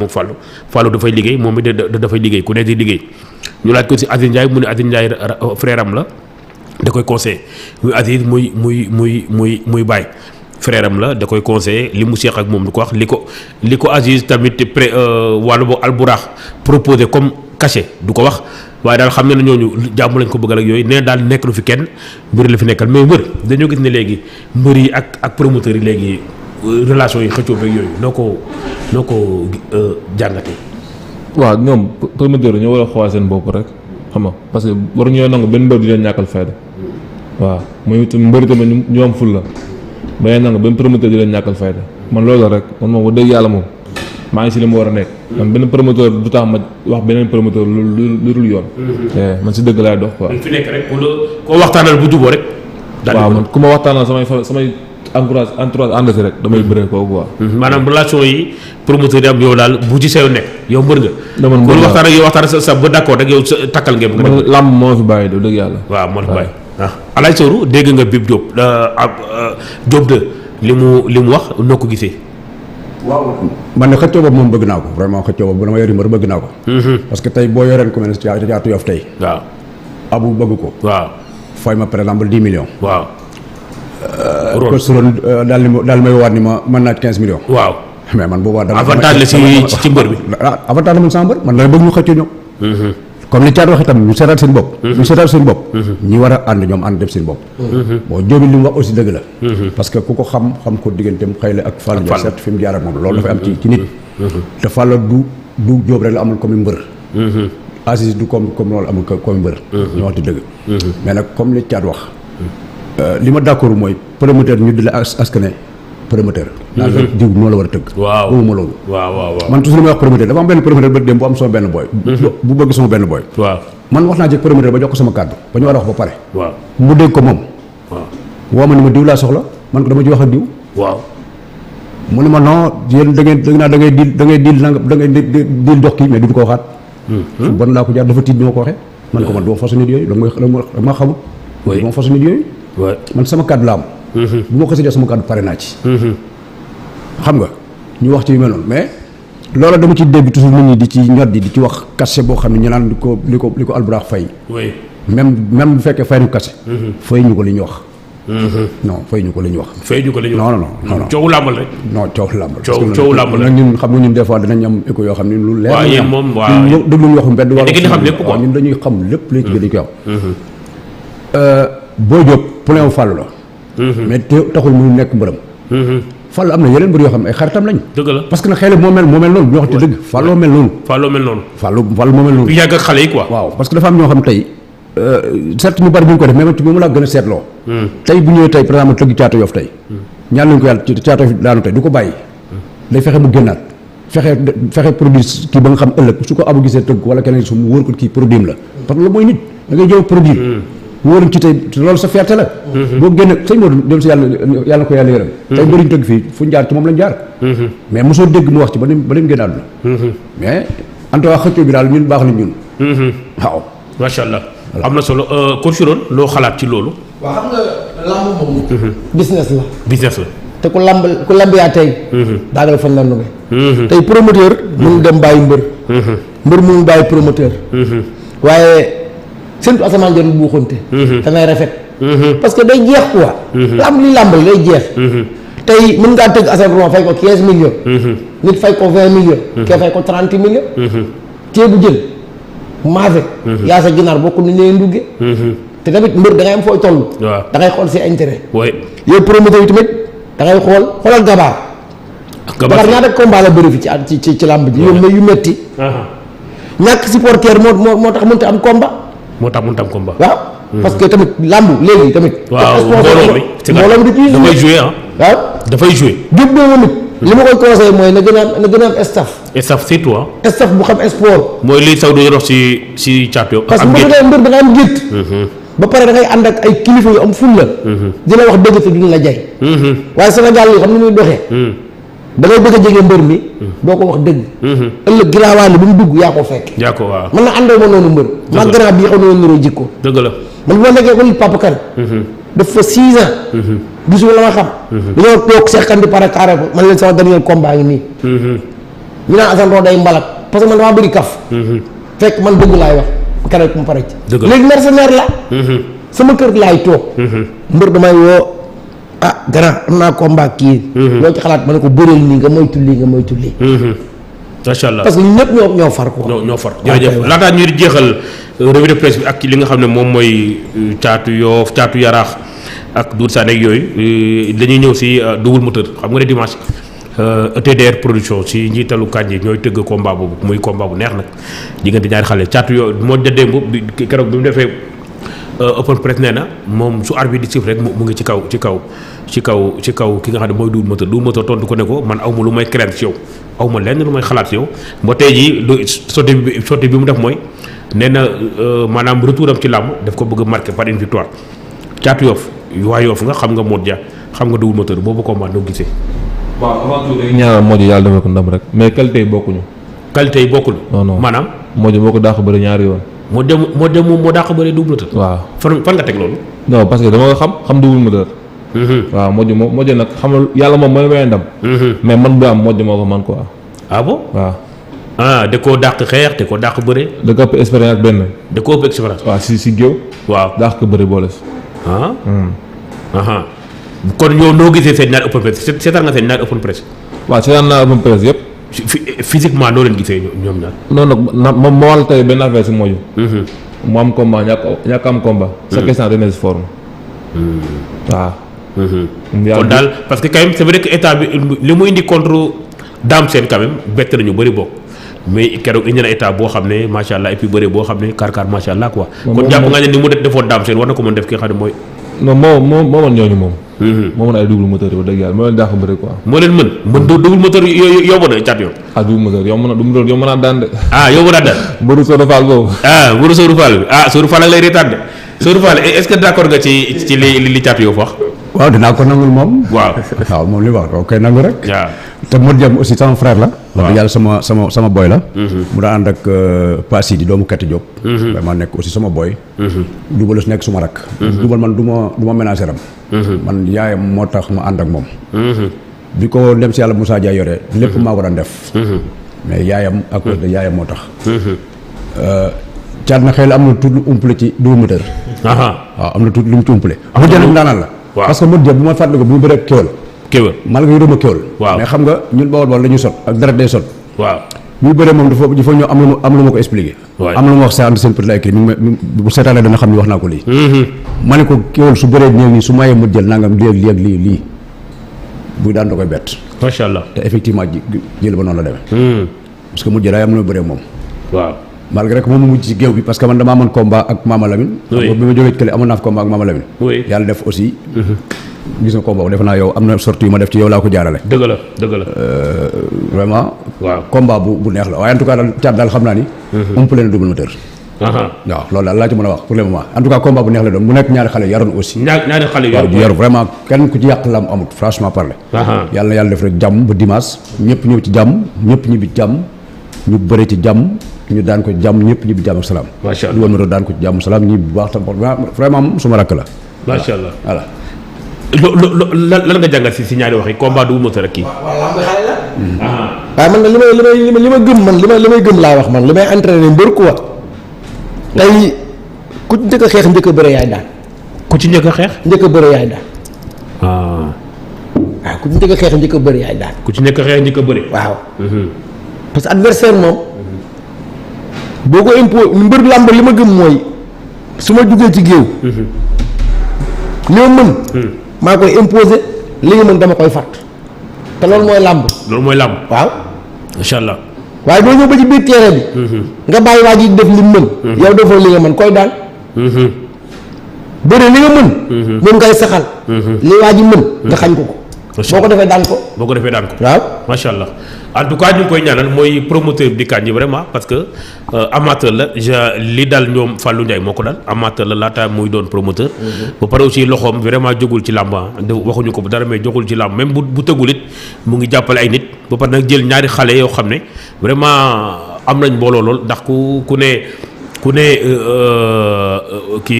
moom Fallou dafay liggéey moom it dafay liggéey ku nekk di liggéey ñu laaj ko si Aziz Ndiaye mu ne Aziz Ndiaye frère am la da koy conseillé muy Aziz muy Baye frère am la da koy conseillé li mu seex ak moom du ko wax li ko Aziz tamit wàllu boobu alburax proposé comme cachet du ko wax waaye daal xam ne na ñooñu jàmm lañ ko bëggal ak yooyu nee daal nekk lu fi kenn mbër la fi nekkal mais mbër dañoo gis ne léegi mbër yi ak promoteurs yi léegi relation yi xëccoo beeg yooyu noo ko jàngatee. waaw ñoom promoteur ñoo war a xool seen bopp rek xam nga parce que waruñoo nangu benn mbër di leen ñàkkal fayda waaw muy mbëri tamit ñu am ful la ba nangu benn promoteur di leen ñàkkal fayda man loolu rek man moom wax dëgg yàlla moom maa ngi si li mu war a nekk. man benn promoteur du tax ma wax beneen promoteur lu dul yoon. man si dëgg laay dox quoi. fi nekk rek koo waxtaanal bu juboo rek. waaw man ku ma waxtaanal samay entourage ànd si rek damay bëree koo quoi. maanaam relation yi promoteur yi am yow daal bu ci sew nekk yow mbër nga. dama mbër waaw waxtaan ak yow waxtaan sa ba d'accord rek yow takkal ngeen. man làmb moo fi bàyyi dëgg yàlla. waaw moo fi bàyyi Alaaj Sowru dégg nga Bib Diop Diop de li mu wax noo ko gisee. waaw man ne xëccoo boobu moom bëgg naa ko vraiment xëccoo boobu dama yori mbër bëgg naa ko. parce que tey boo yoreen ko mel ne Caatu Yoff tey. waaw abu bëgg ko. waaw fay ma par exemple 10 millions. waaw. ko suroon daal may waat ni ma mën naa 15 millions. waaw mais man boobaa dama avantage la ci mbër bi. avantage la man sama mbër man dama bëgg ñu xëccoo ñoom. comme li Caat waxee tamit ñu seetaat seen bopp. ñu seetaat seen bopp. ñi war a ànd ñoom ànd def seen bopp. bon Jóobi li mu wax aussi dëgg la. parce que ku ko xam ko digganteem xëy la ak Fallou Ndiaye certes fi mu jaar ak moom loolu dafay am ci nit. te Fallou du Jóob rek la amul comme mbër. Aziz du comme loolu amul comme mbër. ñu wax di dëgg. mais nag comme li Caat wax. li ma d'accord mooy promoteur ñu di la askane promoteur. daal la diw moo la war a tëgg. waaw boobu ma loolu. waaw man toujours may wax promoteur dafa am benn promoteur ba dem bu am sama benn boy. bu bëgg sama benn boy. waaw man wax naa ci promoteur ba jox ko sama kàddu ba ñu war a wax ba pare. waaw mu dégg ko moom. waaw woo ma ni ma diw laa soxla man ko dama ci wax ak diw. waaw mu ne ma non yéen da ngay diil jox kii mais duñ ko waxaat. su bon laa ko jaar dafa tiit bi ma ko waxee. man ko man duma façon nit yooyu dama xamul. duma façon nit yooyu. man sama kàddu la am. bu ma ko si jox sama kàddu pare naa ci. xam nga ñu wax ci yu mel noonu mais loola dama ci dégg toujours nit ñi di ci ñot di ci wax cachet boo xam ne ñu naan li ko alburax fay. même bu fekkee fay nañu cachet. fay ñu ko li ñu wax. non fay ñu ko li ñu wax. fay ñu ko li ñu wax non coowu làmbal rek. non coowu làmbal. coowu làmbal nag ñun xam nga ñun des fois dinañ am écho yoo xam ne lu leer. waaw yéen moom waaw ñun déglu ñu waxu mbedd. da ngeen di xam lépp quoi ñun dañuy xam lépp léegi dañu koy am. Boy Diop poulain wu Fallou la. mais taxul mu nekk mbërëm. Fallou am na yeneen mbër yoo xam ne ay xaritam lañ. dëgg la parce que nag xëy na moo mel noonu ñu waxati dëgg. Fallou mel noonu. Fallou mel noonu. Fallou moo mel noonu. bu yàgg ak xale yi quoi. waaw parce que dafa am ñoo xam tey certes ñu bari bu ñu ko def mais man ci moom laa gën a seetloo. tey bu ñëwee tey par exemple tëgg Caatu Yoff tey. ñaan nañu ko yàlla ci Caatu Yoff daanu tey du ko bàyyi. day fexe mu génnaat fexe produit kii ba nga xam ëllëg su ko abu gisee tëgg wala keneen su mu wóor ko kii produit la parce que loolu mooy nit da ngay jëw produit wóoruñ ci tey loolu sa fierté la. boo génne sëñ Modou dem si yàlla ko yàlla yërëm. tey mbëriñ tëgg fii fu ñu jaar ci moom lañ jaar. mais mosoo dégg mu wax ci ba ni mu génn àdduna. mais en tout cas xëccoo bi daal ñun baax na ñun. waaw. macha allah am na solo coach Ron loo xalaat ci loolu. waaw xam nga lamb moom. business la. business la. te ku lambiyaa tey. daagal fan la nuge. tey promoteur. mënu dem bàyyi mbër. mbër mënu bàyyi promoteur. waaye. surtout asamaan jot bu xonte te nay rafet. parce que day jeex quoi. lamb li làmbal day jeex. tey mën ngaa tëgg Assane Ron fay ko 15 millions. nit fay ko 20 millions. kee fay ko 30 millions. ceebu jën maafe. yaa sa ginaar bokk ni ñuy ndugge. te tamit mbër da ngay am fooy toll. waaw da ngay xool si intérêt. oui yow promoteur yi tamit da ngay xoolal gabaar. gabaar ñaata combat la bëri fi ci làmb ji. yu metti ñàkk supporter moo tax mënut a am combat. moo tax mënut am combat. waaw parce que tamit làmb léegi tamit. waaw mbooloo mi dafay joué ah. waaw dafay joué. Diop boobu nit li ma koy conseillé mooy na gën a am staff. staff c'est toi. staff bu xam sport. mooy li saw doon wax si Caatu Yoff. parce que mbër da nga am gétt. ba pare da ngay ànd ak ay kilifa yu am ful la. dina wax dëgg te duñ la jay. waaye Sénégal yi xam ni muy doxee. da ngay bëgg a jege mbër mi. doo ko wax dëgg. ëllëg giraawaale bi mu dugg yaa ko fekk. yaa ko waaw man na àndoo ma noonu mbër. maa grand bii xam ne woon niroo jikko. dëgg la man bu ma nekkee ko li Papa Kane. def fa 6 ans. gisuma la ma xam. dañoo toog seqandi pare carré ko man leen sama dernier combat ngi nii. ñu naan Assane Ro day mbalak parce que man damaa bëri kaf. fekk man dëgg laay wax keroog mu pare ci. dëgg la léegi mercenaire la. sama kër laay toog. mbër damay woo grand am naa combat kii. loo ci xalaat ma ne ko bëreel nii nga moytu lii nga moytu lii. macha allah parce que ñun ñëpp ñoo far ko. ñoo far jërëjëf laataa ñuy jeexal revue de presse bi ak li nga xam ne moom mooy caatu Yoff caatu Yaraax ak Doudou Sané ak yooyu dañuy ñëw si double moteur xam nga ne dimanche ETDR production si njiitalu Kandji ñooy tëgg combat boobu muy combat bu neex nag diggante ñaari xale caatu yoo moo démb bi keroog bi mu defee open press nee na moom su arbitre di siffle rek mu ngi ci kaw ki nga xam ne mooy double moteur tontu ko ne ko man aw ma lu may craindre ci yow aw ma lenn lu may xalaat ci yow ba tey jii lu sotti bi mu def mooy nee na maanaam retour am ci làmb daf ko bëgg a marqué par une victoire caatu Yoff waa Yoff nga xam nga Modou Dia xam nga double moteur boobu combat noo gisee. waaw avant tout rek ñaanal Modou yàlla defal ko ndam rek mais qualité yi bokkuñu. qualité yi bokkul. non maanaam. Modou moo ko dàq bëri ñaari yoon. moo dem moo dàq bëri double moteur. waaw fan nga teg loolu. non parce que dama xam double moteur. waaw Modou nag xam yàlla moom mooy may ndam. mais man bu am Modou moo ko man quoi. ah bon waaw. da koo dàq xeex da koo dàq bëre. da ko ëpp expérience benn. da koo ëpp expérience. waaw si géew. waaw dàq ko bëri boole si. kon yow noo gisee seen ñaari open press seetaan nga seen ñaari open press. waaw seetaan naa open press yëpp. physiquement noo leen gisee ñoom ñaar. non nag moom moo wàll tey benn affaire si Modou. mu am combat ñàkk am combat. chaque instant dana si forme. waaw. kon daal parce que quand même c'est vrai que état bi li mu indi contre Dame Sène quand même bett nañu bëri bokk mais keroog indi na état boo xam ne macha allah et puis bëri boo xam ne kàr macha allah quoi. kon jàpp nga ne ni mu defoon Dame Sène war na ko mën def ki nga xam ne mooy. non moo mën ñooñu moom. moo mën ay double moteur yi wax dëgg yàlla moo leen dàq bëri quoi. moo leen mën double moteur yomb na cat yoon. double moteur yomb na daan de. yomb naa daan. mbëru Sourou Fall boobu. mbëru Sourou Fall bi Sourou Fall ak lay reetaan de Sourou Fall est-ce que d'accord nga ci li cat yoo wax. waaw dinaa ko nangul moom. waaw moom li wax kay nangu rek. waaw te Modou Dia aussi sama frère la. wax dëgg yàlla sama boy la. mu daan ànd ak Passy di doomu Kati Diop. vraiment nekk aussi sama boy. Double nekk suma rak. Double man du ma ménager am. man yaayam moo tax ma ànd ak moom. bi ko dem si yàlla Moussa Dia yore. lépp maa ko daan def. mais yaayam ak yaayam moo tax. caat na xëy na am na tuuti lu umpale ci double moteur. waaw am na tuuti lu mu ci umpale. Modou Dia nag daanaan la. parce que Modou Dia bu ma fàttaliku bu mu bëree kéwal malgré yërëma kéwal. mais xam nga ñun Bawol la ñuy sot ak dara day sot. bu bëree moom dafa ñëw am lu ma ko expliqué. am lu ma wax sa ànd seen petit écrit bu seetaanee dana xam ni wax naa ko lii. ma ne ko kéwal su bëree néew nii su mayee Modou Dia nangam léegi lii buy daan da koy bett. macha allah te effectivement jël ba noonu la demee. parce que Modou Dia daay am lu ma bëree moom. malgré que moom mu mujj ci géew bi parce que man damaa amoon combat ak Mama Lamine. bi ma jógee ci kële amoon naa fi combat ak Mama Lamine. yàlla def aussi. gis nga combat defe naa yow am na sortie yu ma def ci yow laa ko jaarale. dëgg la. vraiment. combat bu neex la waaye en tout cas daal caat daal xam naa ni. umpale na double moteur. waaw loolu daal laa ci mën a wax pour le moment en tout cas combat bu neex la doon mu nekk ñaari xale yaroon aussi. ñaari xale yaru vraiment kenn ku ci yàq lam amut franchement parler. yàlla na yàlla def rek jàmm ba dimanche ñëpp ñëw ci jàmm ñëpp ñibbi ci jàmm ñu bëre ci jàmm ñu daan ko jàmm ñëpp ñibbi jàmm ak salaam. macha allah lu woon ma doon daan ko ci jàmm salaam ñi bu baax tam vraiment suma rakk la. macha allah voilà. lan nga jàngat si ñaari wax yi combat double moteur ak kii. waaw lamb xale la. waaye man nag li ma gëm man li may gëm laa wax man li may entraîné mbër quoi. tey ku ci njëkk a xeex njëkk a bëre yaay daan. ku ci njëkk a xeex. njëkk a bëre yaay daan. waaw ku ci njëkk a xeex njëkk a bëre yaay daan. ku ci njëkk a xeex njëkk a bëre. waaw. parce que adversaire moom. boo ko mbër làmb li ma gëm mooy su ma jugee ci géew. li ma mën. maa koy imposer li nga mën dama koy fàtt te loolu mooy làmb. waaw. macha allah. waaye doo ñëw ba ci biir terrain bi. nga bàyyi waa ji def li mu mën. yow defoo li nga mën koy daan. bëre li nga mën. moom ngay saxal. li waa ji mën. nga xañ ko. boo ko defee daan ko. waaw macha allah. en tout cas ñu ngi koy ñaanal mooy promoteur bi di Kandji vraiment parce que amateur la li dal ñoom Fallou Ndiaye moo ko dal amateur la laata muy doon promoteur. ba pare aussi loxoom vraiment jógul ci làmb waxuñu ko bu dara mais jógul ci làmb même bu tëggul it mu ngi jàppale ay nit ba pare nag jël ñaari xale yoo xam ne vraiment am nañ mbooloo lool ndax ku ne kii.